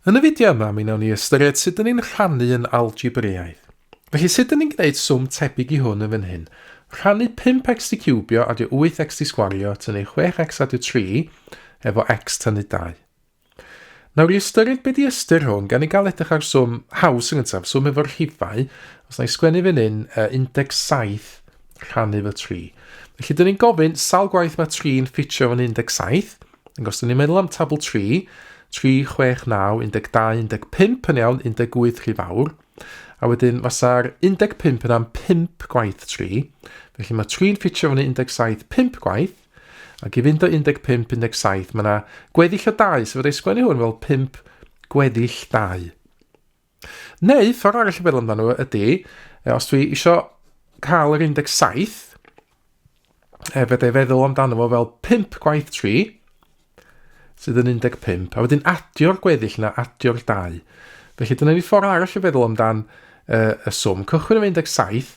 Yn y fideo yma, mi wnawn ni ystyried sut dyn ni'n rhannu yn algebraidd. Felly, sut dyn ni'n gwneud swm tebyg i hwn yn fan hyn? Rhannu 5x di ciwbio adio 8x di sgwario tynnu 6x adio 3 efo x tynnu 2. Nawr i ystyried be di ystyr hwn, gan i gael edrych ar swm haws yn gyntaf, swm efo'r rhifau, os na i sgwennu fan hyn 17 rhannu fo 3. Felly, dyn ni'n gofyn sawl gwaith mae 3 yn ffitio fo'n 17, Ac os dyn ni'n meddwl am tabl 3, 3, 6, 9, 12, 15 yn iawn, 18 rhy fawr. A wedyn fasa'r 15 yna'n 5 gwaith 3. Felly mae 3yn ffitio fyny 17 5 gwaith. Ac i fynd o 15, 17, mae yna gweddill o 2, so fydda i sgwennu hwn fel 5 gweddill 2. Neu, ffordd arall i feddwl amdano fo ydy, os dwi isio cael yr 17, e, fedra i feddwl amdano fo fel 5 gwaith 3, sydd yn 15, a wedyn adio'r gweddill yna, adio'r 2. Felly dyna ni ffordd arall i feddwl amdan uh, y swm. Cychwyn efo 17,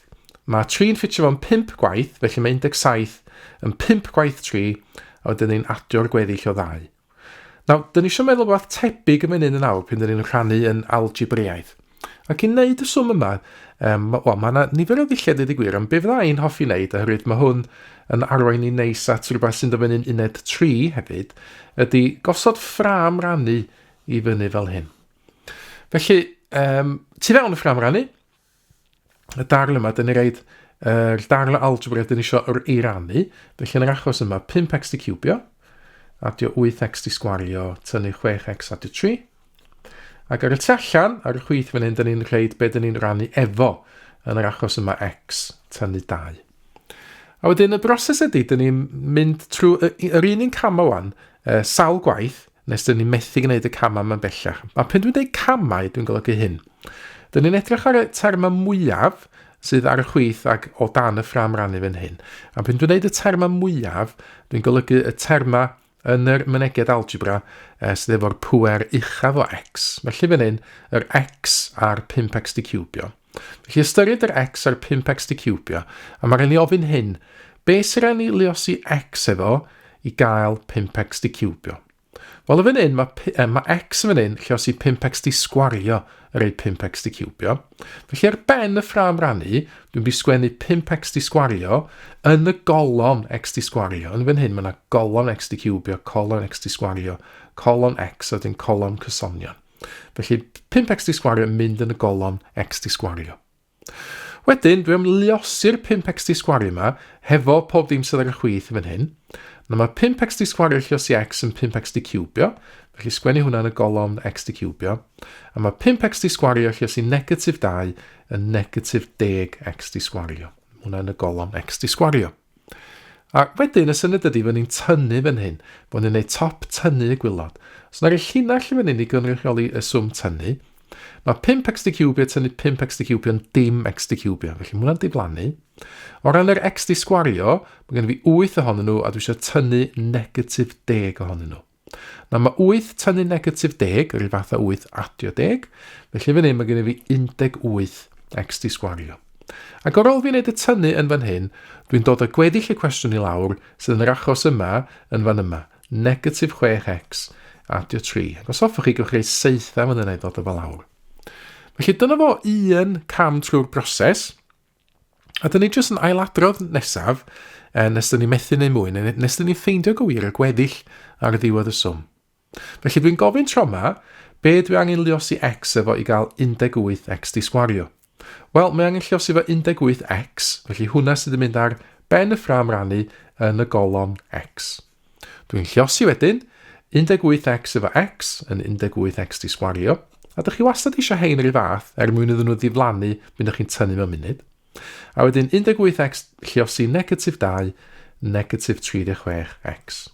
mae 3 yn ffitio fo'n 5 gwaith, felly mae 17 yn 5 gwaith 3, a wedyn ni'n adio'r gweddill o 2. Nawr, dyn ni eisiau meddwl rhywbeth tebyg yn fan hyn yn awr pan dyn ni'n rhannu yn algebraidd. Ac i wneud y swm yma, um, wel, mae yna nifer o ddulliau dweud y gwir, ond be fydda i'n hoffi wneud, oherwydd mae hwn yn arwain i neis at rhywbeth sy'n dod fyny'n uned 3 hefyd, ydy gosod ffrâm rannu i fyny fel hyn. Felly, um, tu fewn y ffrâm rannu, y darn yma, dyn ni reid yr darn o algebra dyn ni eisiau yr ei rannu. Felly yn yr achos yma, 5x di ciwbio, adio 8x di sgwario, tynnu 6x adio 3. Ac ar y tu allan, ar y chwith fan hyn, dyn ni'n rhaid be dyn ni'n rannu efo, yn yr achos yma x tynnu 2. A wedyn y broses ydy, dyn ni'n mynd trwy yr un un camau wan, sawl gwaith, nes dyn ni'n methu gwneud y camau yma'n bellach. A pan dwi'n dweud camau, dwi'n golygu hyn. Dyn ni'n edrych ar y termau mwyaf sydd ar y chwith ac o dan y ffrâm rannu fan hyn. A pan dwi'n dweud y termau mwyaf, dwi'n golygu y termau yn yr mynegiad algebra eh, sydd efo'r pŵer uchaf o x. Felly fan hyn, yr x a'r 5x di ciwbio. Felly ystyried yr x a'r 5x di ciwbio, a mae rhaid ni ofyn hyn, be sy'n rhaid ni luosi x efo i gael 5x di ciwbio? Wel, yn fan hyn, mae, eh, mae x yn fan hyn lluosi 5x di sgwario yr ei 5x di ciwbio. Felly ar ben y ffrâm rannu, dwi'n mynd i sgwennu 5x di sgwario yn y golofn x di sgwario. Yn fan hyn, mae yna golofn x di ciwbio, colofn x di sgwario, colofn x a wedyn colofn cysonion. Felly 5x di sgwario yn mynd yn y golofn x di sgwario. Wedyn, dwi am luosi'r 5x di sgwario yma hefo pob dim sydd ar y chwith yn fan hyn. Nawr mae 5x di sgwario lluosi x yn 5x di ciwbio, felly sgwennu hwnna yn y golofn x di ciwbio. A mae 5x di sgwario lluosi negatif 2 yn negatif 10x di sgwario. Hwnna yn y golofn x di sgwario. A wedyn y syniad ydy fod ni'n tynnu fan hyn, bod ni'n gwneud top tynnu y gwylod. So na'r llinell fan hyn i gynrychioli y swm tynnu. Mae 5x di ciwbio tynnu 5x di ciwbio yn dim x di ciwbio, felly mae hwnna'n diflannu. O ran yr x di sgwario, mae gen i fi 8 ohonyn nhw a dwi eisiau tynnu negatif 10 ohonyn nhw. Nawr mae 8 tynnu negatif 10, yr un fath â 8 adio 10, felly fan hyn mae gen i fi 18 x di sgwario. Ac ar ôl fi wneud y tynnu yn fan hyn, dwi'n dod â gweddill y cwestiwn i lawr, sydd yn yr achos yma yn fan yma, negatif 6x adio 3. Ac os hoffech chi, gewch chi roi saethau fan yna i ddod â fo lawr. Felly dyna fo un cam trwy'r broses. A dyn ni jyst yn ailadrodd nesaf, eh, nes dyn ni methu neu mwy, neu nes dyn ni'n ffeindio gywir y gweddill ar ddiwedd y swm. Felly dwi'n gofyn tro yma, be dwi angen luosi x efo i gael 18x di sgwario? Wel, mae angen lluosi efo 18x, felly hwnna sydd yn mynd ar ben y ffrâm rannu yn y golofn x. Dwi'n lliosi wedyn, 18x efo x yn 18x di sgwario, a dych chi wastad eisiau hein yr un fath er mwyn iddyn nhw ddiflannu pan ydych chi'n tynnu mewn munud. A wedyn 18x lliosi negatif 2, negatif 36x.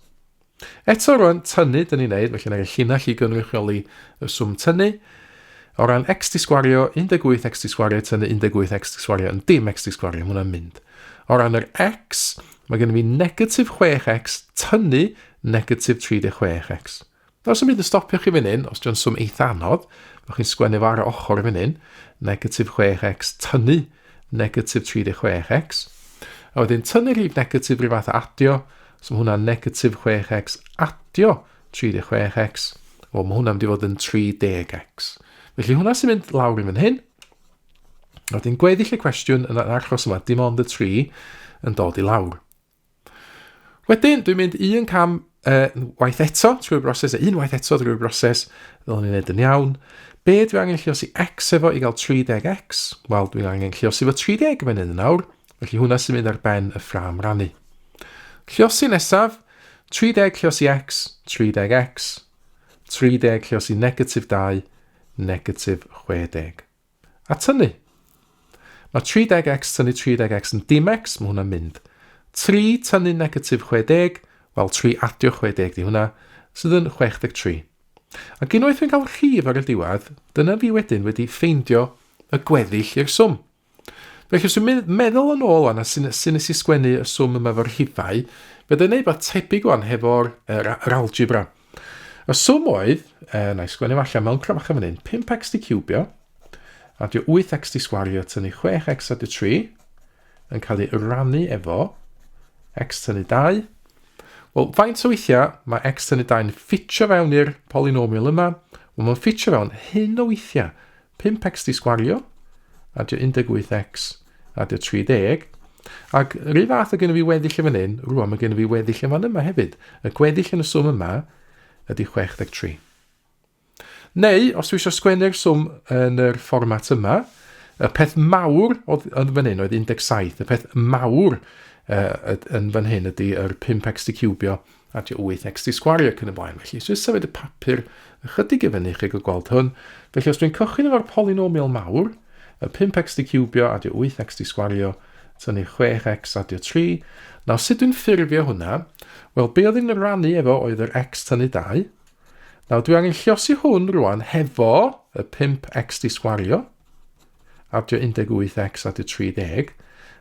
Eto rwan, tynnu dyn ni'n neud, felly na'r llinell i gynrychioli y swm tynnu. O ran x di sgwario, 18x di sgwario tynnu 18x di sgwario yn dim x di sgwario, mae hwnna'n mynd. O ran yr x, mae gennym fi negatif 6x tynnu negatif 36x. Nawr, sy'n mynd yn stopio chi fan hyn, os di'n swm eitha anodd, mae chi'n sgwennu fo ar y ochr fan hyn, negatif 6x tynnu negatif 36x. A wedyn tynnu rhif negatif rhyw fath o adio, so mae hwnna'n negatif 6x adio 36x. Wel, mae hwnna'n mynd i fod yn 30x. Felly hwnna sy'n mynd lawr i fan hyn. A wedyn gweddill y cwestiwn yn yr achos yma, dim ond y 3 yn dod i lawr. Wedyn, dwi'n mynd un cam waith eto trwy'r broses, un waith eto drwy'r broses, ddylwn ni'n neud yn iawn. Be dwi angen lliosi x efo i gael 30x? Wel, dwi'n angen lliosi efo 30 fan hyn yn awr, felly hwnna sy'n mynd ar ben y ffrâm rannu. Lliosi nesaf, 30 lliosi x, 30x, 30 lliosi negatif 2, negatif 60. A tynnu. Mae 30x tynnu 30x yn dim x, mae hwnna'n mynd. 3 tynnu negatif 60, wel 3 adio 60 di hwnna, sydd yn 63. Ac unwaith dwi'n cael rhif ar y diwedd, dyna fi wedyn wedi ffeindio y gweddill i'r swm. Felly os dwi'n meddwl yn ôl wan a sut nes i sgwennu y swm yma efo'r rhifau, fe dwi'n neud beth tebyg wan hefo'r er, er algebra. Y swm oedd, e, na i sgwennu allan mewn cromach yn fan hyn, 5x di ciwbio, adio 8x di sgwario, tynnu 6x adio 3, yn cael ei rannu efo x tynnu 2. Wel, faint o weithiau mae x tynnu 2 yn ffitio fewn i'r polynomial yma? Wel, mae'n ffitio fewn hyn o weithiau. 5x di sgwario, adio 18x, adio 30. Ac yr un fath o gen i fi weddill yn fan hyn, rwan mae gen i fi weddill yn fan yma hefyd. Y gweddill yn y swm yma ydy 63. Neu, os dwi eisiau sgwennu'r swm yn yr fformat yma, y peth mawr oedd yn fan hyn oedd 17. Y peth mawr uh, yn fan hyn ydy yr 5x di ciwbio adio 8x di sgwario ac yn y blaen. Felly, os dwi'n symud y papur ychydig i fyny i chi gael gweld hwn, felly os dwi'n cychwyn efo'r polynomial mawr, y 5x di ciwbio adio 8x di sgwario, tynnu 6x adio 3. Nawr, sut dwi'n ffurfio hwnna? Wel, be oedd yn rannu efo oedd yr x tynnu 2. Nawr, dwi angen lliosi hwn rwan hefo y 5x di sgwario, adio 18x adio 30.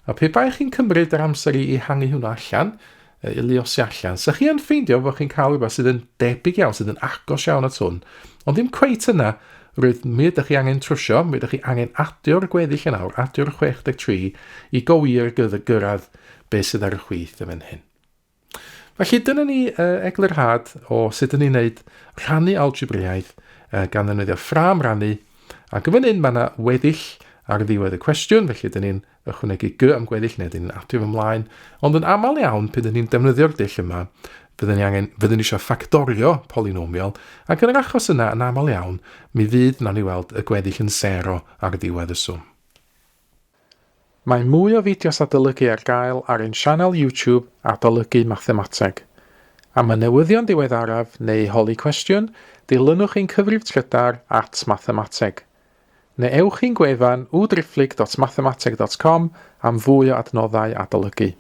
A pe bai chi'n cymryd yr amser i ehangu hwnna allan, i luosi allan, sa chi yn ffeindio fod chi'n cael rhywbeth sydd yn debyg iawn, sydd yn agos iawn at hwn, ond ddim cweit yna, roedd mi ydych chi angen trwsio, mi ydych chi angen adio'r gweddill yn awr, adio'r 63 i gywir gyrraedd beth sydd ar y chwith yn fan hyn. Felly dyna ni eglurhad o sut ydyn ni'n gwneud rhannu algebraidd gan ddefnyddio ffrâm rannu. Ac yn fan hyn mae yna weddill ar ddiwedd y cwestiwn, felly ydyn ni'n ychwanegu g am gweddill neu ydyn ni'n adio fo ymlaen. Ond yn aml iawn, pryd ydyn ni'n defnyddio'r dull yma, fyddwn ni angen, fyddwn ni eisiau ffactorio polynomial, ac yn yr achos yna, yn aml iawn, mi fydd, nawn ni weld, y gweddill yn sero ar ddiwedd y swm. Mae mwy o fideos adolygu ar gael ar ein sianel YouTube Adolygu Mathemateg. Am y newyddion diweddaraf neu holi cwestiwn, dilynwch ein cyfrif trydar at mathemateg. Neu ewch i'n gwefan www.mathemateg.com am fwy o adnoddau adolygu.